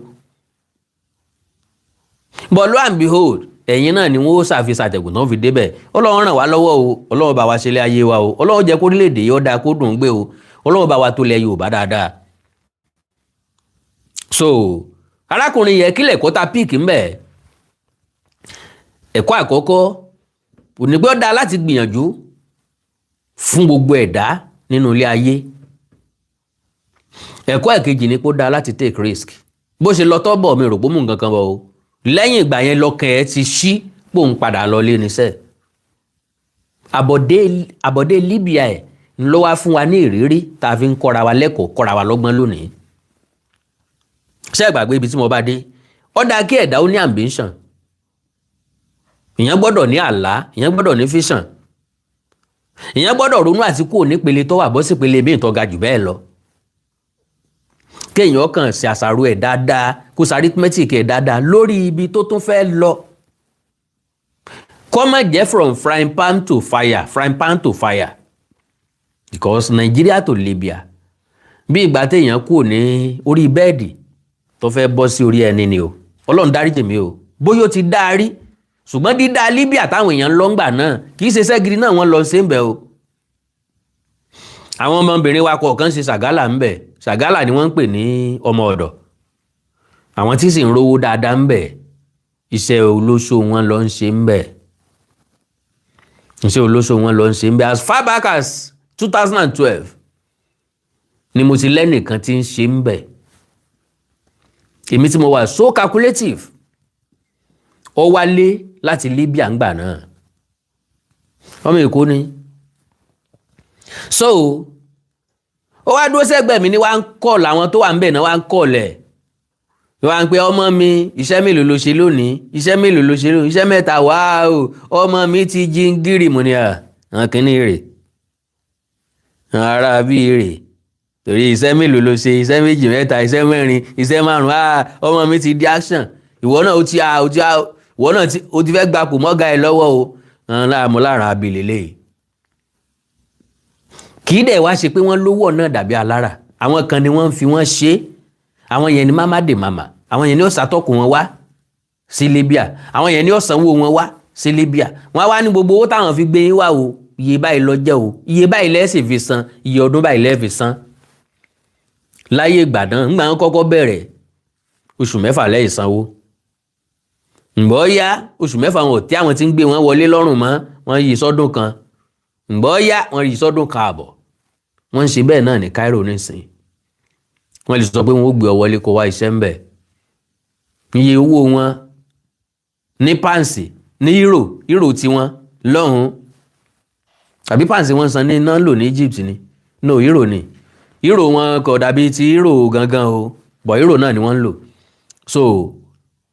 But lo and behold, ẹ̀yin náà ni wọ́n ó ṣàfihàn àtẹ̀gùn náà fi débẹ̀. Ọlọ́run ràn wá lọ́wọ́ o, Ọlọ́run bá wa ṣe ilé ayé wa o, Ọlọ́run jẹ́ kó orílẹ̀-èdè yìí ó dáa, kó dùn ún gbé o, Ọlọ́run bá wa tó lẹ̀ Yorùbá dáadáa. So arákùnrin yẹn, kílẹ̀ kó ta píìkì ńbẹ̀. Ẹ̀kọ́ àkọ́kọ́ òní pé ó dáa láti gbìyànjú fún gbogbo ẹ̀dá nínú ilé ayé. Ẹ̀kọ́ ẹ̀kejì ni pé ó dáa láti take risk. Bó ṣe lọ tọ́bọ̀, mi rò pé mú nǹkan kan bọ̀ o. Lẹ́yìn ìgbà yẹn, lọ́kàn ẹ̀ ti ṣí pòun padà lọ lé níṣẹ́. Àbọ̀dé Libya ẹ̀ ló wá fún wa ní ìrírí tá a fi ń kọ́ra wa lẹ́kọ̀ọ́, kọ́ra wa lọ́gbọ́n lónìí. Ṣé ẹ gbàgbé ibi tí mo bá dé? Ó dáa kí ẹ̀dá ó ní ambition. Ìyẹn gbọ́dọ̀ ní àlá, ìyẹn gbọ́dọ̀ ní vision, ìyẹn gbọ́dọ̀ ronú àti kúrò nípele tó wà bọ́ sípele míì tó ga jù bẹ́ẹ̀ lọ. Kéèyàn kàn ṣe àṣàrò ẹ̀ dáadáa, kó ṣe arithmetic ẹ̀ dáadáa lórí ibi tó tún fẹ́ lọ, kó má jẹ́ from frying pan to fire, frying pan to fire, because Nigeria to Libya, bí ìgbà téèyàn kúrò ní orí bẹ́ẹ̀dì tó fẹ́ bọ́ sí orí ẹni ni o. Ọlọ́run dáríjì mi o, bóyá ó ti dá a rí, ṣùgbọ́n dídá Libya táwọn èèyàn ń lọ ńgbà náà, kì í ṣe sẹ́giri náà wọ́n lọ sí ń bẹ̀ o. Àwọn ọmọbìnrin wa kọ̀ọ̀kan ṣe ṣàgálà ń bẹ̀. Ṣàgálà ni wọ́n ń pè ní ọmọ ọ̀dọ̀. Àwọn tí sì ń rówó dáadáa ń bẹ̀, iṣẹ́ olóṣó wọn lọ ń ṣe ń bẹ̀, iṣẹ́ olóṣó wọn lọ ń ṣe ń bẹ̀. As far back as 2012 ni mo ti lẹ́nìkan tí ń ṣe ń bẹ̀. Èmi tí mo wà so calculative, ó wálé láti Libya ńgbà náà, ọmọ Èkó ni. So ó wá dúró sẹ́gbẹ̀ẹ́ mi ní wá ń kọ́ làwọn tó wà ń bẹ̀ náà, wá ń kọ́ lẹ̀, wá ń pe ọmọ mi, iṣẹ́ mélòó ló ṣe lónìí? Iṣẹ́ mélòó ló ṣe lónìí? Iṣẹ́ mẹ́ta. Wá o, ọmọ mi ti jí ń gírì. Mo ní à àwọn kìíní rè, ara bíi rè, torí iṣẹ́ mélòó ló ṣe? Iṣẹ́ méjì, mẹ́ta, iṣẹ́ mẹ́rin, iṣẹ́ márùn-ún. Ah, ọmọ mi ti di action. Ìwọ náà ó ti ah ó ti ah ìwọ náà ó ti fẹ́ gbapò mọ́gà ẹ lọ́wọ́ o. Láàmú lára abilé lẹ́yìn. Kì í dẹ̀ wá ṣe pé wọ́n lówó náà dàbí alára. Àwọn kan ni wọ́n ń fi wọ́n ṣe é. Àwọn yẹn ni mama de mama. Àwọn yẹn ni ó ṣàtọ́kùn wọn wá sí Libya. Àwọn yẹn ni ó sanwó wọn wá sí Libya. Wọ́n á wá ní gbogbo owó táwọn fi gbé yín wá o, iye báyìí ló jẹ́ o, iye báyìí lẹ́sìn fi san, iye ọdún báyìí lẹ́ẹ̀ fi san. Láyé ìgbà náà, ńgbà wọn kọ́kọ́ bẹ̀rẹ̀, oṣù 6 lẹ́yìn sanwó. Ǹgbọ́ yá, oṣù 6 wọn ò tí àwọn tí ń gbé wọn wọlé lọ́rùn mọ́, wọ́n yí sọ́dún kan. Ǹgbọ́ yá, wọ́n yí sọ́dún 1.5. Wọ́n ń ṣe bẹ́ẹ̀ náà ní Cairo nísìnyí. Wọ́n lè sọ pé wọ́n ó gbé ọ wọlé kó wá iṣẹ́ ń bẹ̀. Iye owó wọn ní pounds, ní euro, euro tiwọn lọ́hùn, àbí pounds wọ́n san ní iná lò ní Egypt ni? No, euro ni. Euro wọn kò dàbí ti euro gangan o, but euro náà ni wọ́n ń lò. So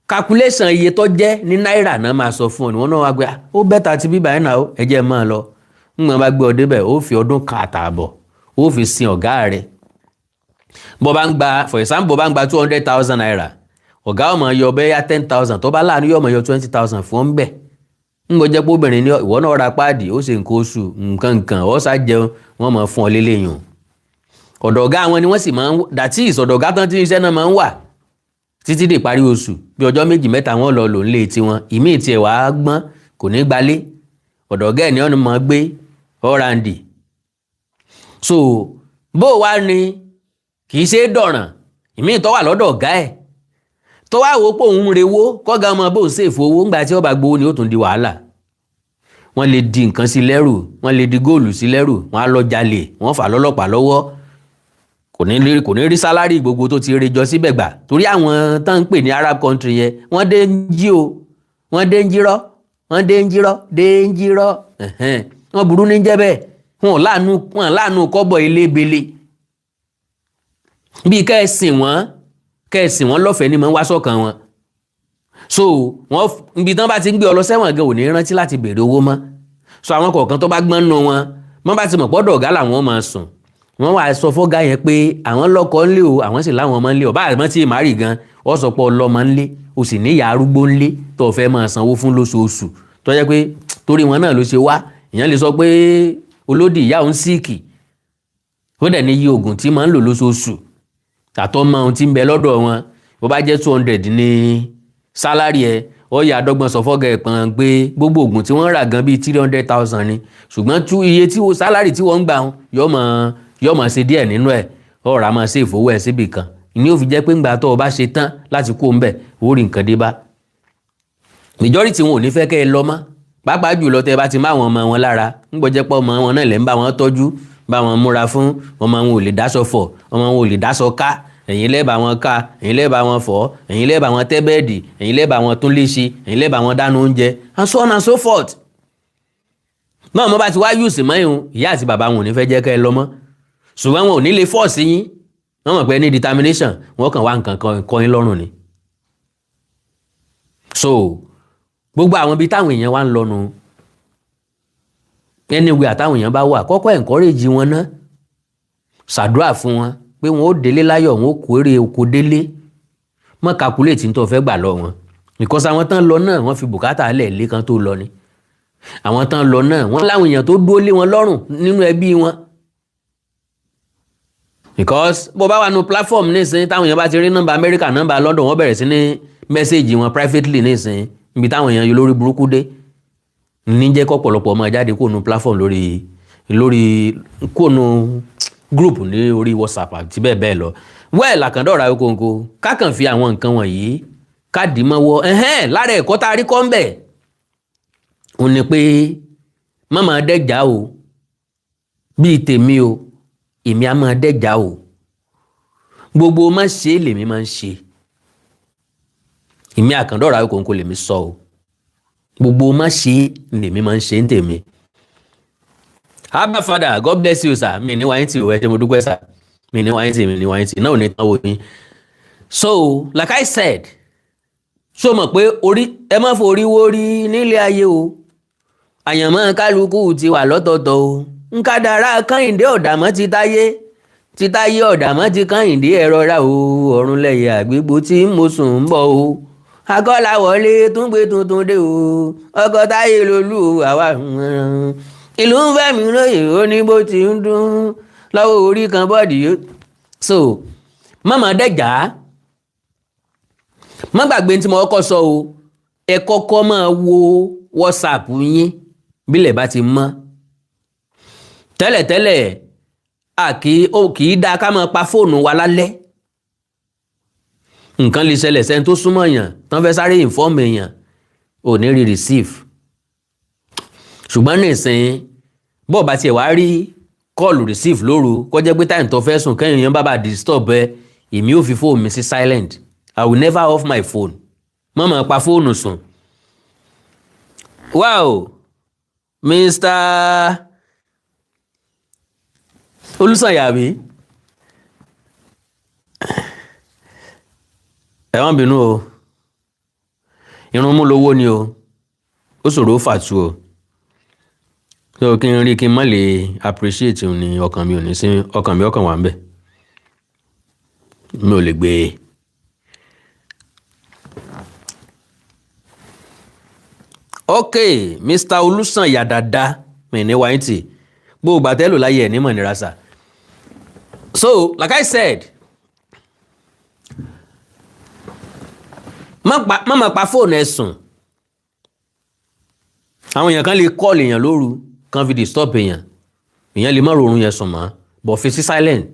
calculation iye tó jẹ́ ní náírà náà máa sọ fún ọ ní wọn náà wá gbé ó better ti bíbá ẹ̀ náà, ẹ jẹ́ máa lọ. Ńgbọ́n bá gbé ọ débẹ̀, ó fi ọdún 1.5, ó fi sin ọ̀gá rẹ̀. Bó bá ń gba, for example, bó bá ń gba ₦200,000, ọ̀gá ọmọ yọ bẹ́yà 10,000, tó bá láàánú yọ ọmọ yọ 20,000 fún ọ ń bẹ̀. Ń gbọ́ jẹ́ pé obìnrin ní ìwọ náà, ra páàdì, ó ṣe nǹkan oṣù, nǹkan nǹkan, ó sá jẹun, wọ́n máa fún ọ lélẹ́yìn. Ọ̀dọ̀ ọ̀gá wọn ni wọ́n sì máa ń, that is, ọ̀dọ̀ ọ̀gá tán tí iṣẹ́ náà máa ń wà títí dé ìparí oṣù. Bí ọjọ́ méjì mẹ́ta, wọ́n lọ lò ń lé tiwọn. Ìmíì tiẹ̀ wàá gbọ́n, kò ní gbalé, ọ̀dọ̀ ọ̀gá ẹ̀ ní ọ̀nà máa gbé ọ̀ràǹdì. So bó o wá ní kì í ṣe é dọ̀ràn. Ìmíì tó wà lọ́dọ̀ ọ̀gá ẹ̀, tó wá wò ó pé òun rewó kọ́gá ọmọ bóun ṣèfò owó, ńgbà tí ó bá gbowó ni ó tún di wàhálà. Wọ́n lè di nǹkan sí lẹ́rù, wọ́n lè di góòlù sí lẹ́rù, wọ́n á lọ jalè, wọ́n fà lọ́lọ́pàá lọ́wọ́. Kò ní rí salary gbogbo tó ti rí jọ síbẹ̀ gbà, torí àwọn tán ń pè ní Arab country yẹn, wọ́n dé ń jí o, wọ́n dé ń jírọ́, wọ́n dé ń jírọ́, dé ń jírọ́. Wọ́n burú ní jẹ́ bẹ́ẹ̀. Wọn ò láàánú kọ́bọ̀ elébele. Bíi kẹ́ ẹ sìn wọ́n lọ́fẹ̀ẹ́ ni mò ń wá sọ́kàn wọn. So wọ́n ibi tán bá ti ń gbé ọ lọ sẹ́wọ̀n gan, ò ní rántí láti béèrè owó mọ́. So àwọn kọ̀ọ̀kan tó bá gbọ́n nù wọn, wọ́n bá ti mọ̀ pọ́dọ̀ ọ̀gá làwọn máa sùn, wọ́n wá sọ fọ́gá yẹn pé àwọn lọ́kọ ńlé o, àwọn sì láwọn ọmọ ńlé o. Bá àmọ́ tí ì má rí gan, ọ sọ pé ọlọ́mọ ńlé o, sì níyà arúgbó ńlé tó fẹ́ máa sanwó fún lóṣooṣù, tó jẹ́ pé torí wọn náà ló ṣe wá. Ìyẹn lè sọ pé olódì ìyá òun sick, ó dẹ̀ ní iye oògùn tí máa ń lò lóṣooṣù, àtọ́mọ ohun tí ń bẹ lọ́dọ̀ wọn. Bó bá jẹ́ 200 ní salary ẹ̀, ó yà dọ́gbọ́n sọ fọ́gà ẹ̀ pọ̀n pé gbogbo oògùn tí wọ́n rà gan bíi 300,000 ni, ṣùgbọ́n tú iye tí salary tí wọ́n ń gbà yọ mọ̀ ṣe díẹ̀ nínú ẹ̀, ọ̀rọ̀ àmọ́ ṣe ìfowó ẹ̀ síbì kan ní ó fi jẹ́ pé ńgbà tó o bá ṣe tán láti kó ń bẹ̀, ó rí nǹkan dé bá. Majority wọn ò ní fẹ́ kẹ́ ẹ lọ mọ́, pàápàá jùlọ tẹ́ ẹ bá ti má àwọn ọmọ wọn lára ń gbọ́jẹ́ pọ̀, ọmọ wọn náà lẹ́ ń bá wọn tọ́jú, bá wọn múra fún ọmọ. Wọn ò lè dáṣọ fọ̀, ọmọ wọn ò lè dáṣọ ká. Ẹ̀yin lẹ́ẹ̀ bá wọn ká, ẹ̀yin lẹ́ẹ̀ bá wọn fọ̀, ẹ̀yin lẹ́ẹ̀ bá wọn tẹ́ bed, ẹ̀yin lẹ́ẹ̀ bá wọn tún lé ṣe, ẹ̀yin lẹ́ẹ̀ bá wọn dáná oúnjẹ, and so on and so forth. Náà mo bá ti wá use mọ́ ìhun, ìyá àti bàbá wọn ò ní fẹ́ jẹ́ kẹ́ ẹ lọ mọ́, ṣùgbọ́n wọn ò ní lè force yín. Wọ́n mọ̀ pé ní determination, wọ́n kàn wá nǹkan kan kọ́ yín lọ́rùn ni. So gbogbo àwọn ibi táwọn èèyàn wá ń lọ́nu, anyway, àtàwọn èèyàn bá wà, kọ́kọ́ encourage wọn ná, ṣàdúrà fún wọn pé wọn ó délé láyọ̀, wọn ó kó èrè oko délé. Mọ́ calculate ní tó fẹ́ gbà lọ wọn, because àwọn tán lọ náà, wọ́n fi bùkátà lẹ̀ lé kan tó lọ ni. Àwọn tán lọ náà, wọ́n láwọn èèyàn tó dúró lé wọn lọ́rùn nínú ẹbí wọn, because bó bá wà nù platform nísìnyí, táwọn èèyàn bá ti rí nọ́mbà Amẹ́ríkà, nọ́mbà London, wọ́n bẹ̀rẹ̀ sí ní message wọn privately nísìnyí. Níbi táwọn èèyàn yìí lórí burúkú dé ní jẹ́ kọ́pọ̀lọpọ̀ ọmọ jáde kó nu platform, lórí kó nu group ní orí WhatsApp àti bẹ́ẹ̀ bẹ́ẹ̀ lọ. Well, àkàndọ̀rọ̀ Awikonko, kákan fi àwọn nǹkan wọ̀nyí káàdì mọ́wọ́ ẹ̀hẹ́n. Lára ẹ̀kọ́ tá a rí kọ́ ń bẹ̀ ò ní pé má máa dẹ́jà o. Bíi tèmi o, èmi á máa dẹ́jà o. Gbogbo má ṣe é lèmi máa ń ṣe. Èmi àkàndọ̀rọ̀ Awikonko lèmi sọ o, gbogbo má ṣe é lèmi máa ń ṣe ń tèmi. Abba Father, God bless you, sir. Mi ní wáyé tí o, ẹ ṣé, mo dúpẹ́, sir. Mi ní wáyé tí, mi ní wáyé tí náà ò ní tán wo yín. So like I said, so mọ̀ pé orí ẹ má forí wórí nílé ayé o. Àyànmọ́ kálukú ti wà lọ́tọ̀ọ̀tọ̀ o. Nkádàrá Kẹ́hìndé ọ̀dàmọ́ ti táyé, ti táyé ọ̀dàmọ́ ti Kẹ́hìndé. Ẹ rọra o, ọ̀run lẹ́yìn àgbégbò tí mo sùn ń bọ̀ o. Akọ́láwọlé tún gbé tuntun dé o. Ọkọ táyé lolú o, àwa ìlú ń fẹ́ mi lóye. Ó ní bó ti ń dún lọ́wọ́ orí kan bọ́ọ̀dì yóò. So mọ́mọ́ dẹ́jà, má gbàgbé tí mo kọ́kọ́ sọ o. Ẹ kọ́kọ́ máa wo WhatsApp yín bílẹ̀ bá ti mọ́. Tẹ́lẹ̀tẹ́lẹ̀, a kì í, ó kì í dáa ká máa pa fóònù wa lálẹ́. Nǹkan lè ṣẹlẹ̀ sẹ́ni tó súnmọ́ èèyàn tán, fẹ́ sáré inform èèyàn, ò ní rí receive. Ṣùgbọ́n nísìnyí, bọ́ọ̀ bá tiẹ̀ wá rí call receive lóru, kó jẹ́ pé time tó fẹ́ sùn kẹ́yìn yẹn bá bá disturb ẹ, èmi ò fi fóònù mi sí silent. I will never off my phone. Má máa pa fóònù sùn. Wow, Mr. Olùsànyà mi, ẹ má bínú o. Irun mú lówó ni o, ó ṣòro ó fàtú o. So kí n rí kí n má lè appreciate òun ni ọkàn mi ò ní sí, ọkàn mi ọkàn wà ń bẹ̀, mi ò lè gbé e. Ok, Mr. Olùsànyà dada mi ní wáyé tì gbogbo àtẹ́lò láyé ẹ̀ ní mọ̀ nira sà. So like I said, má má pa fóònù ẹ sùn. Àwọn èèyàn kan lè call èèyàn lóru, kan fi disturb èèyàn, èèyàn lè má rọrùn yẹn sùn mọ́, but fi sí silent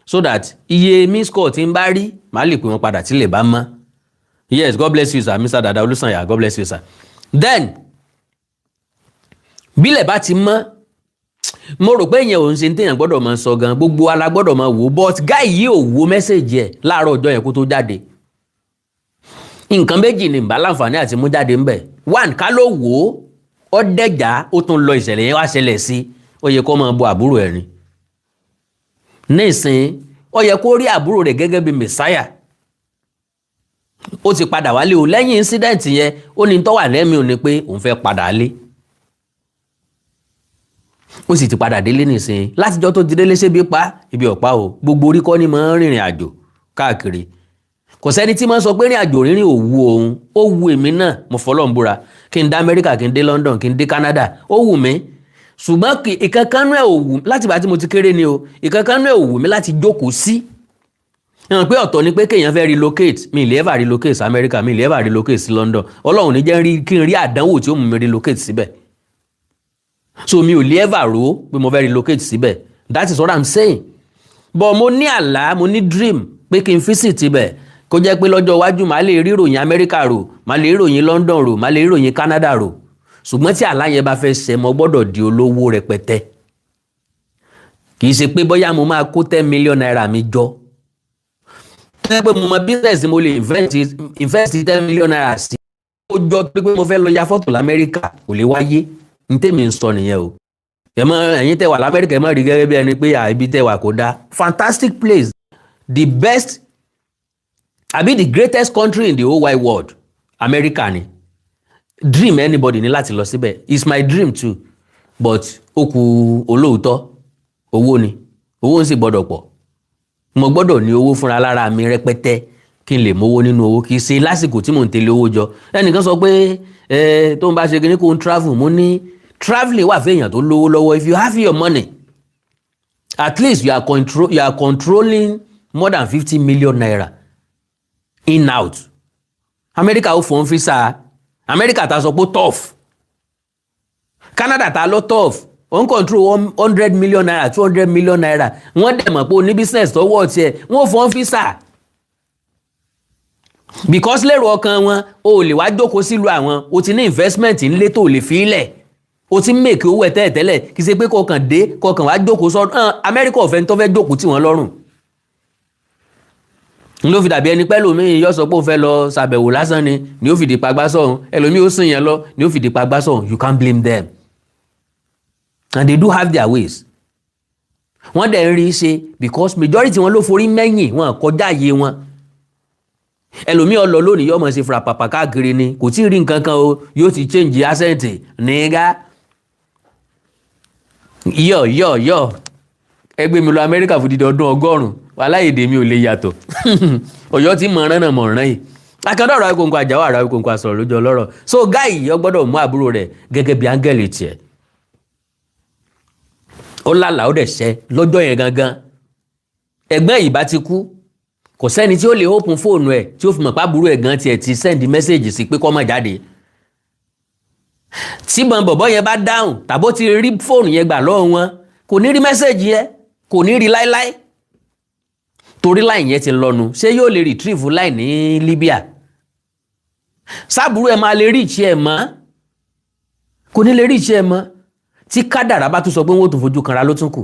so that iye miss call tí ń bá rí, màá lè pè wọ́n padà tí lè bá mọ́. Yes, God bless you, sir. Mr. Dada Olùsànyà, God bless you, sir. Then bílẹ̀ bá ti mọ́, mo rò pé èèyàn ò ń ṣe ní téèyàn gbọ́dọ̀ máa sọ gan, gbogbo ala gbọ́dọ̀ máa wò, but guy yìí ò wo message ẹ̀ láàárọ̀ ọjọ́ yẹn kó tó jáde. Nǹkan méjì ni nbà láǹfààní àti mú jáde ńbẹ̀. One, ká ló wò ó, ó dẹ́jà, ó tún lọ, ìṣẹ̀lẹ̀ yẹn wá ṣẹlẹ̀ sí, ó yẹ kó máa bo àbúrò ẹ̀ ni. Nísìn, ó yẹ kó rí àbúrò rẹ̀ gẹ́gẹ́ bí messiah. Ó ti padà wálé o lẹ́yìn incident yẹn. Ó ní tó wà lẹ́mìí ò ní pé òun fẹ́ padà lé. Ó sì ti padà délé nísìn. Látijọ́ tó ti délé, ṣébi pa ibi ọ̀pá o. Gbogbo orí kọ́ ni máa ń rìnrìn àjò káàkiri. Kò sẹ́ni tí máa ń sọ pé rìn àjò rírìn ò wu òun. Ó wu èmi náà, mo fọlọ́n búra. Kí n dé Amẹ́ríkà, kí n dé London, kí n dé Canada, ó wù mí. Ṣùgbọ́n ìkankanú ẹ̀ ò wù láti bá tí mo ti kéré ni o. Ìkankanú ẹ̀ ò wù mí láti jókòó sí hàn pé ọ̀tọ̀ ni pé kéèyàn fẹ́ relocate. Mi ì lè ever relocate sí Amẹ́ríkà, mi ì lè ever relocate sí London. Ọlọ́run ní jẹ́ kí n rí àdánwò tí ó mú mi relocate síbẹ̀. So mi ò lè ever rò ó pé mo fẹ́ relocate síbẹ̀. That is what I'm saying. But mo ní àlá, mo ní dream pé kí n visit ibẹ̀. Kó jẹ́ pé lọ́jọ́ iwájú, màá lè rí ìròyìn Amẹ́ríkà rò, màá lè rí ìròyìn London rò, màá lè rí ìròyìn Canada rò. Ṣùgbọ́n tí àlá yẹn bá fẹ́ ṣẹ, mo gbọ́dọ̀ di olówó rẹpẹtẹ. Kì í ṣe pé bóyá mo máa kó ₦10 million mi jọ tó yẹ pé mo mọ business mo lè invest ₦10 million sí, ó jọ pé mo fẹ́ lọ ya fọ́tò l'Amẹ́ríkà, kò lè wáyé. Ní tèmi ń sọ nìyẹn o. Ẹ mọ ẹ̀yin tẹ́ wà l'Amẹ́ríkà, ẹ mọ rí gẹ́gẹ́ bí ẹni pé ibi tẹ́ wà kò dáa. Fantastic place, the best àbí the greatest country in the whole wide world, America ni. Dream anybody ní láti lọ síbẹ̀. It's my dream too, but ó kù olóòótọ́, owó ni. Owó ń sì gbọ́dọ̀ pọ̀. Mo gbọ́dọ̀ ní owó fúnra lára mi rẹpẹtẹ kí n lè mówó nínú owó. Kì í ṣe lásìkò tí mò ń tẹ̀lé owó jọ. Ẹnìkan sọ pé ẹ tó ń bá ṣe kíní kó ń travel. Mo ní travelling wà fẹ́yàn tó lówó lọ́wọ́. If you have your money, at least you are controlling more than ₦50 million in out. America ó fún visa. America ta sọ pé tough, Canada ta lọ tough, ó ń control ₦100 million, ₦200 million. Wọ́n dẹ̀ mọ̀ pé o ní business tọwọ́ tiẹ̀, wọ́n fún visa because lérò ọkàn wọn, o lè wá jókòó sílùú àwọn. O ti ní investment ńlé tó lè fi ilẹ̀, o ti ń make owó ẹ̀ tẹ́lẹ̀tẹ́lẹ̀. Kì í ṣe pé kọkàn dé, kọkàn wá jókòó sọ. Amẹ́ríkà ọ̀fẹ́ ní tó fẹ́ jókòó tì wọ́n lọ́rùn n ló fi dàbí ẹni pẹ́ lómi yóò sọ pé òun fẹ́ lọ ṣàbẹ̀wò lásán ni ó fìdí pagbá sọ̀hún. Ẹlòmíì ó sìn yẹn lọ ni ó fìdí pagbá sọ̀hún. You can't blame them, and they do have their ways. Wọ́n dẹ̀ ń rí i ṣe because majority wọn ló forí mẹ́yìn, wọn kọjá àyè wọn. Ẹlòmíì ọlọ lónìí, yóò mọ̀ ṣe fura pàpà káàkiri ni. Kò tí ì rí nǹkan kan o, yóò ti change accent nígá yọ yọ yọ. Ẹgbẹ́ mi lọ Amẹ́ríkà fún dídí ọdún 100, wàhálà, èdè mi ò lè yàtọ̀. Ọ̀yọ́ tí mọ̀ràn náà mọ̀ràn yìí. Akẹ́dọ̀rọ̀ Awikonko àjáwọ̀ àrà Awikonko àsọ̀rọ̀ lójú ọlọ́rọ̀. So guy yìí, ó gbọ́dọ̀ mú àbúrò rẹ̀ gẹ́gẹ́ bí áńgẹ́lì tiẹ̀. Ó lálàá, ó dẹ̀ ṣẹ lọ́jọ́ yẹn gangan. Ẹ̀gbọ́n yìí bá ti kú, kò sẹ́ni tí ó lè open fóònù ẹ̀ tí ó fi mọ̀ pàbúrò ẹ̀ gan tiẹ̀ ti send message sí pé kó má jáde. Tí bọn bọ̀bọ̀ yẹn bá dáhùn tàbó ti rí fóònù yẹn gbà lọ́wọ́ wọn, kò ní rí message yẹn, kò ní rí láíláí, torí line yẹn ti lọ́nu. Ṣé yóò lè retrieve line ní Libya? Sábúrú ẹ̀ máa lè reach ẹ̀ mọ́? Kò ní lè reach ẹ̀ mọ́. Tí kádàrá bá tún sọ pé wọ́n ó tún fojú kanra ló tún kù.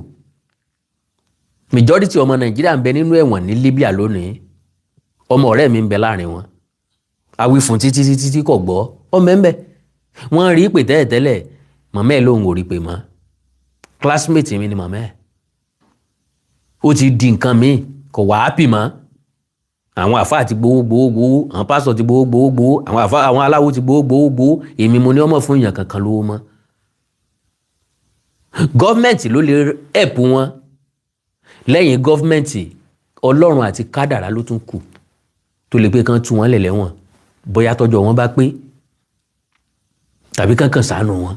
Majority ọmọ Nàìjíríà ń bẹ nínú ẹ̀wọ̀n ní Libya lónìí. Ọmọ ọ̀rẹ́ mi ń bẹ láàrin wọn. Awí fún títí títí tí kò gbọ́. Ọmọ ẹ̀ ń bẹ, wọ́n rí ìpè tẹ́lẹ̀tẹ́lẹ̀, màmá ẹ̀ lóun ò rí pè mọ́. Classmate mi ni màmá ẹ̀. Ó ti di nǹkan míì, kò wá happy mọ́. Àwọn àfáà ti gbowó gbowó gbowó, àwọn pásítọ̀ ti gbowó gbowó gbowó, àwọn àfáà, àwọn aláwo ti gbowó gbowó gbowó. Èmi mo ní ọmọ fún èèyàn kankan lówó mọ́. Government ló lè help wọn. Lẹ́yìn government, Ọlọ́run àti kádàrá ló tún kù tó lè pé kán tú wọn lẹ̀ lẹ́wọ̀n, bóyá tọ́jọ́ wọn bá pé tàbí kankan ṣàánú wọn.